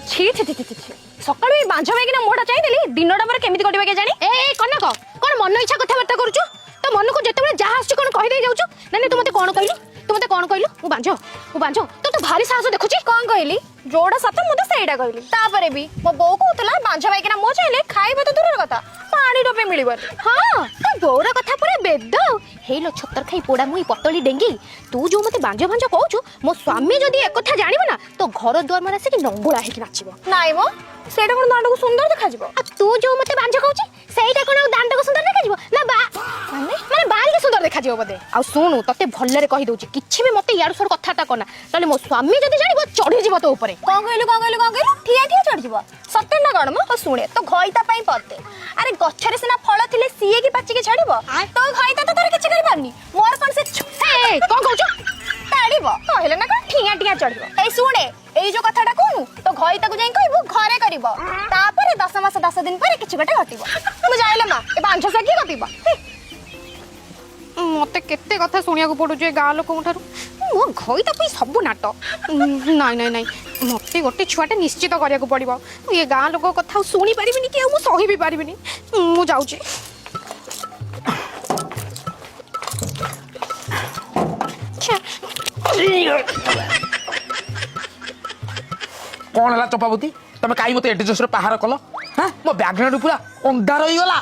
ଛି ଛି ଛି ଛି ଛି, ସକାଳୁ ଏଇ ବାଞ୍ଝ ମାଇକିନା ମୁହଁଟା ଚାହିଁଦେଲି, ଦିନଟା ମୋର କେମିତି କଟିବ କେଜାଣି? ଏ ଏ କନକ, କଣ ମନ ଇଚ୍ଛା କଥାବାର୍ତ୍ତା କରୁଛୁ? ତୋ ମନକୁ ଯେତେବେଳେ ଯାହା ଆସୁଛି କଣ କହିଦେଇ ଯାଉଛୁ? ନାଇଁ ନାଇଁ, ତୁ ମତେ କଣ କହିଲୁ? ତୁ ମତେ କଣ କହିଲୁ? ମୁଁ ବାଞ୍ଝ, ମୁଁ ବାଞ୍ଝ? ତୋ ତ ଭାରି ସାହସ ଦେଖୁଛି। କଣ କହିଲି? ଯୋଉଟା ସତ ମୁଁ ତ ସେଇଟା କହିଲି। ତାପରେ ବି ମୋ ବୋଉ କହୁଥିଲା, ବାଞ୍ଝ ମାଇକିନା ମୁହଁ ଚାହିଁଲେ ଖାଇବା ତ ଦୂରର କଥା, ପାଣି ଟୋପେ ମିଳିବନି। ହଁ, ତୋ ବୋଉର କଥା ପୁରା ବେଦ। ହେଇଲୋ ଛତର ଖାଇ ପୋଡା ମୁଇଁ ପତଳି ଡେଙ୍ଗି, ତୁ ଯୋଉ ମତେ ବାଞ୍ଝ ଭାଞ୍ଝ କହୁଛୁ, ମୋ ସ୍ୱାମୀ ଯଦି ଏକଥା ଜାଣିବ ନା, ତୋ ଘର ଦୁଆର ମାନେ ଆସିକି ନଙ୍ଗୁଳା ହେଇକି ନାଚିବ। ନାଇଁ ମ, ସେଇଟା କଣ ଦାଣ୍ଡକୁ ସୁନ୍ଦର ଦେଖାଯିବ? ଆଉ ତୁ ଯୋଉ ମତେ ବାଞ୍ଝ କହୁଛୁ, ସେଇଟା କଣ ଆଉ ଦାଣ୍ଡକୁ ସୁନ୍ଦର ଦେଖାଯିବ ନା ବା ମାନେ ମାନେ ବାରିକି ସୁନ୍ଦର ଦେଖାଯିବ ବୋଧେ? ଆଉ ଶୁଣୁ, ତତେ ଭଲରେ କହିଦଉଛି, କିଛି ବି ମତେ ଇଆଡୁ ସିଆଡୁ କଥାବାର୍ତ୍ତା କରନା, ନହେଲେ ମୋ ସ୍ୱାମୀ ଯଦି ଜାଣିବ, ଚଢିଯିବ ତୋ ଉପରେ। କଣ କହିଲୁ? କଣ କହିଲୁ? କଣ କହିଲୁ? ଠିଆ ଠିଆ ଚଢିଯିବ ସତେ ନା କଣ ମ? ହଉ ଶୁଣେ, ତୋ ଘଇତା ପାଇଁ ପଦେ। ଆରେ ଗଛରେ ସିନା ଫଳ ଥିଲେ ସିଏ କି ପାଚିକି ଛାଡିବ। ତୋ ଘଇତା ତ ତୋର କିଛି କରିପାରୁନି, ମୋର କଣ ସେ ଏ, କଣ କହୁଛୁ? ତାଡ଼ିବ କହିଲେ ନା କଣ ଠିଆ ଠିଆ ଚଢିବ। ଏଇ ଶୁଣେ, ଏଇ ଯୋଉ କଥାଟା କହୁନୁ, ତୋ ଘଇତାକୁ ଯାଇ କହିବୁ ଘରେ କରିବ। ତାପରେ 10 ମାସ 10 ଦିନ ପରେ କିଛି ଗୋଟେ ଘଟିବ। ମୁଁ ଯାଇଲେ ମା, ଏ ବାଞ୍ଝ ସହ କିଏ ଗପିବ? ମତେ କେତେ କଥା ଶୁଣିବାକୁ ପଡୁଛି ଏ ଗାଁ ଲୋକଙ୍କ ଠାରୁ। ମୋ ଘଇତା ପାଇଁ ସବୁ ନାଟ। ନାଇଁ ନାଇଁ ନାଇଁ, ମତେ ଗୋଟେ ଛୁଆଟେ ନିଶ୍ଚିତ କରିବାକୁ ପଡିବ। ମୁଁ ଏ ଗାଁ ଲୋକଙ୍କ କଥା ଆଉ ଶୁଣି ପାରିବିନି କି ଆଉ ମୁଁ ସହି ବି ପାରିବିନି। ମୁଁ ଯାଉଛି। ଛେ, କଣ ହେଲା ଚମ୍ପାବତୀ? ତମେ କାହିଁ ମତେ ଏତେ ଜୋରସରେ ପାହାର କଲ? ହଁ, ମୋ ବ୍ୟାକଗ୍ରାଉଣ୍ଡ ପୁରା ଅନ୍ଧାର ହେଇଗଲା।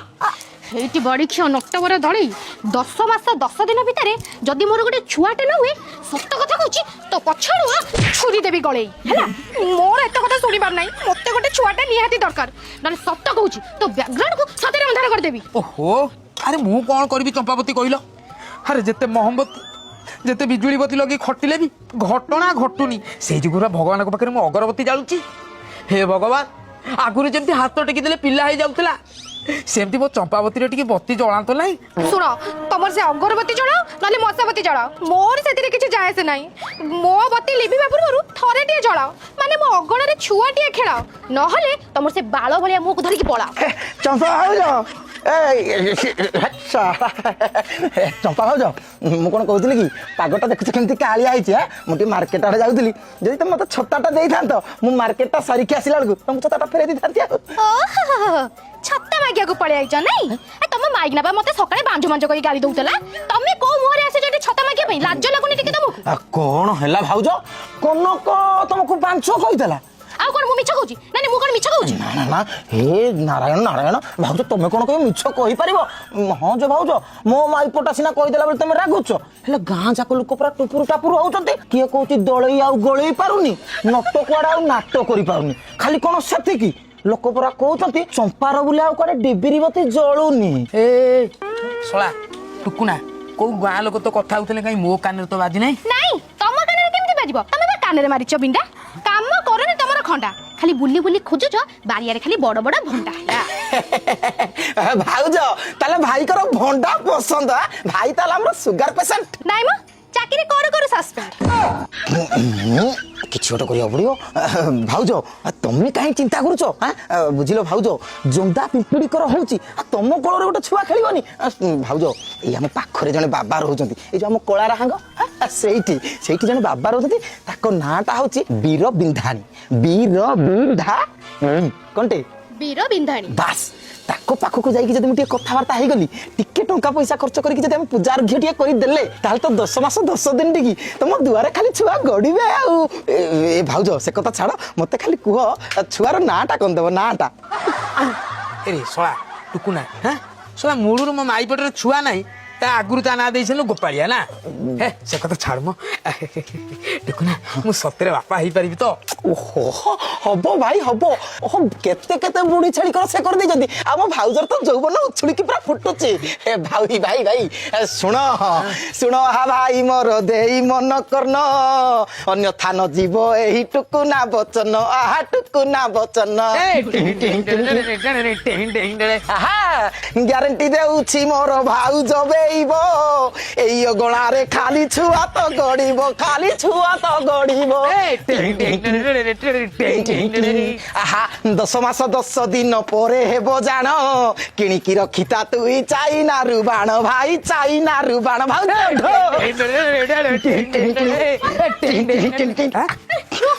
ହେଇଟି ବଡି ଖିଅ ନଟବର ଦଳେଇ, 10 ମାସ 10 ଦିନ ଭିତରେ ଯଦି ମୋର ଗୋଟେ ଛୁଆଟେ ନ ହୁଏ, ସତ କଥା କହୁଛି, ତୋ ପଛଆଡୁଆ ଛୁରୀ ଦେବି ଗଳେଇ। ହେଲା, ମୋର ଏତେ କଥା ଶୁଣିବାର ନାହିଁ। ମତେ ଗୋଟେ ଛୁଆଟେ ନିହାତି ଦରକାର, ନହେଲେ ସତ କହୁଛି, ତୋ ବ୍ୟାକଗ୍ରାଉଣ୍ଡକୁ ସତରେ ଅନ୍ଧାର କରିଦେବି। ଓହୋ, ଆରେ ମୁଁ କଣ କରିବି ଚମ୍ପାବତୀ କହିଲ? ଆରେ ଯେତେ ମହମବତୀ ଯେତେ ବିଜୁଳି ବତୀ ଲଗେଇ ଖଟିଲେ ବି ଘଟଣା ଘଟୁନି। ସେଇ ଯୋଗୁଁ ଭଗବାନଙ୍କ ପାଖରେ ମୁଁ ଅଗରବତୀ ଜାଳୁଛି। ହେ ଭଗବାନ, ଆଗରୁ ଯେମିତି ହାତ ଟେକି ଦେଲେ ପିଲା ହେଇଯାଉଥିଲା, ସେମିତି ମୋ ଚମ୍ପାବତୀରେ ଟିକେ ବତୀ ଜଳାନ୍ତୁ ନାହିଁ। ଶୁଣ, ତମର ସେ ଅଗରବତୀ ଜଳାଅ ନହେଲେ ମଶାବତୀ ଜଳାଅ, ମୋର ସେଥିରେ କିଛି ଯାଏ ଆସେ ନାହିଁ। ମୋ ବତୀ ଲିଭିବା ପୂର୍ବରୁ ଥରେ ଟିକେ ଜଳାଅ, ମାନେ ମୋ ଅଗଣରେ ଛୁଆଟିଏ ଖେଳାଅ, ନହେଲେ ତମର ସେ ବାଳ ଭଳିଆ ମୁହଁକୁ ଧରିକି ପଳାଅ। ଚମ୍ପା ଭାଉଜ, ଏ ଚମ୍ପା ଭାଉଜ, ମୁଁ କ'ଣ କହୁଥିଲି କି, ପାଗଟା ଦେଖୁଛ କେମିତି କାଳିଆ ହେଇଛି। ହଁ, ମୁଁ ଟିକେ ମାର୍କେଟ ଆଡ଼େ ଯାଉଥିଲି। ଯଦି ତମେ ମୋତେ ଛତାଟା ଦେଇଥାନ୍ତ, ମୁଁ ମାର୍କେଟଟା ସାରିକି ଆସିଲା ବେଳକୁ ତମକୁ ଛତାଟା ଫେରେଇ ଦେଇଥାନ୍ତି ଆଉ। ଓହୋ, ଛତା ମାଗିବାକୁ ପଳେଇ ଆଇଛ ନାଇଁ? ଏ ତମ ମାଇକିନା ବା ମତେ ସକାଳେ ବାଞ୍ଝ ମାଞ୍ଝ କରି ଗାଳି ଦଉଥିଲା। ତମେ କୋଉ ମୁହଁରେ ଆସିଛ ଏଠି ଛତା ମାଗିବା ପାଇଁ? ଲାଜ ଲାଗୁନି ଟିକେ ତମକୁ? ଆ, କ'ଣ ହେଲା ଭାଉଜ? କନକ ତମକୁ ବାଞ୍ଝ କହିଦେଲା? ଆଉ କଣ ମୁଁ ମିଛ କହୁଛି? ନାଇଁ ନାଇଁ, ମୁଁ କଣ ମିଛ କହୁଛି? ନା ନା ନା, ହେ ନାରାୟଣ ନାରାୟଣ, ଭାଉଜ ତମେ କ'ଣ କହିବ ମିଛ କହିପାରିବ? ହଁ ଯେ ଭାଉଜ, ମୋ ମାଇପଟା ସିନା କହିଦେଲା ବୋଲି ତମେ ରାଗୁଛ, ହେଲେ ଗାଁ ଯାକ ଲୋକ ପୁରା ଟୁପୁରୁ ଟାପୁରୁ ହଉଛନ୍ତି। କିଏ କହୁଛି ଦଳେଇ ଆଉ ଗଳେଇ ପାରୁନି, ନଟ କୁଆଡେ ଆଉ ନାଟ କରିପାରୁନି। ଖାଲି କ'ଣ ସେତିକି, ଲୋକ ପୁରା କହୁଛନ୍ତି ଚମ୍ପାର ବୋଲି ଆଉ କୁଆଡେ ଡିବିରି ବତି ଜଳୁନି। ଏ ଶଳା ଟୁକୁନା, କୋଉ ଗାଁ ଲୋକ ତ କଥା ହଉଥିଲେ, କାହିଁ ମୋ କାନରେ ତ ବାଜି ନାହିଁ। ନାଇଁ, ତମ କାନରେ କେମିତି ବାଜିବ? ତମେ ବା କାନରେ ମାରିଛ ବିଣ୍ଡା। କାମ କରୁନି ତମର ଖଣ୍ଡା, ଖାଲି ବୁଲି ବୁଲି ଖୋଜୁଛ ବାରିଆରେ ଖାଲି ବଡ ବଡ ଭଣ୍ଡା। ଭାଉଜ, ତାହେଲେ ଭାଇଙ୍କର ଭଣ୍ଡା ପସନ୍ଦ ଆ? ଭାଇ ତାହେଲେ ଆମର ସୁଗାର ପେସେଣ୍ଟ? ନାଇଁ ମ, ଚାକିରି କରୁ କରୁ ସସ୍ପେଣ୍ଡ। କିଛି ଗୋଟେ କରିବାକୁ ପଡିବ। ଭାଉଜ, ତମେ କାହିଁ ଚିନ୍ତା କରୁଛ? ଆଁ? ବୁଝିଲ ଭାଉଜ, ଜନ୍ଦା ପିମ୍ପୁଡ଼ିକର ହଉଛି, ଆଉ ତମ କୋଳରେ ଗୋଟେ ଛୁଆ ଖେଳିବନି? ଭାଉଜ, ଏଇ ଆମ ପାଖରେ ଜଣେ ବାବା ରହୁଛନ୍ତି, ଏଇ ଯୋଉ ଆମ କଳାରାହାଙ୍ଗ, ସେଇଠି ସେଇଠି ଜଣେ ବାବା ରହୁଛନ୍ତି। ତାଙ୍କ ନାଁଟା ହଉଛି ବୀର ବିନ୍ଧାଣୀ। ବୀର ବିନ୍ଧା କଣଟେ? ବୀର ବିନ୍ଧାଣୀ। ବାସ୍, ତାଙ୍କ ପାଖକୁ ଯାଇକି ଯଦି ମୁଁ ଟିକେ କଥାବାର୍ତ୍ତା ହେଇଗଲି, ଟିକେ ଟଙ୍କା ପଇସା ଖର୍ଚ୍ଚ କରିକି ଯଦି ଆମେ ପୂଜା ଅର୍ଘ୍ୟ ଟିକେ କରିଦେଲେ, ତାହେଲେ ତ 10 ମାସ 10 ଦିନ ଟିକେ ତମ ଦୁଆରେ ଖାଲି ଛୁଆ ଗଡ଼ିବେ। ଆଉ ଏ ଭାଉଜ, ସେ କଥା ଛାଡ଼, ମତେ ଖାଲି କୁହ ଛୁଆର ନାଁଟା କଣ ଦେବ ନାଁଟା? ଏରେ ଶଳା ଟୁକୁନା, ହଁ ଶଳା, ମୂଳରୁ ମୋ ମାଇ ପେଟରେ ଛୁଆ ନାହିଁ, ତା ଆଗରୁ ତା ନାଁ ଦେଇଛନ୍ତି ଗୋପାଳିଆ ନା। ହେ, ସେ କଥା ଛାଡ଼ ମ ଟୁକୁନା, ମୁଁ ସତରେ ବାପା ହେଇପାରିବି ତ? ଓହୋ, ହବ ଭାଇ ହବ। ଓହୋ, କେତେ କେତେ ବୁଢୀ ଛେଳିକର ସେ କରିଦେଇଛନ୍ତି। ଆମ ଭାଉଜର ତ ଯୌବନ ଉଛୁଳିକି ପୁରା ଫୁଟୁଛି। ହେ ଭାଇ ଭାଇ ଭାଇ, ଏ ଶୁଣ ଶୁଣ, ହା ଭାଇ ମୋର ଦେଇ ମନ କର୍ଣ୍ଣ, ଅନ୍ୟଥା ନ ଯିବ ଏହି ଟୁକୁନା ବଚନ, ଆହା ଟୁକୁନା ବଚନ। ଆହା, ଗ୍ୟାରେଣ୍ଟି ଦେଉଛି ମୋର ଭାଉଜ ବେଇବ, ଏଇ ଅଗଣାରେ ଖାଲି ଛୁଆ ତ ଗଡ଼ିବ, ଖାଲି ଛୁଆ ତ ଗଡ଼ିବ। ଆହା, 10 ମାସ 10 ଦିନ ପରେ ହେବ ଜାଣ, କିଣିକି ରଖିତା ତୁଇ ଚାଇନାରୁ ବାଣ, ଭାଇ ଚାଇନାରୁ ବାଣ। ଭାଉଜ। ରୁହ।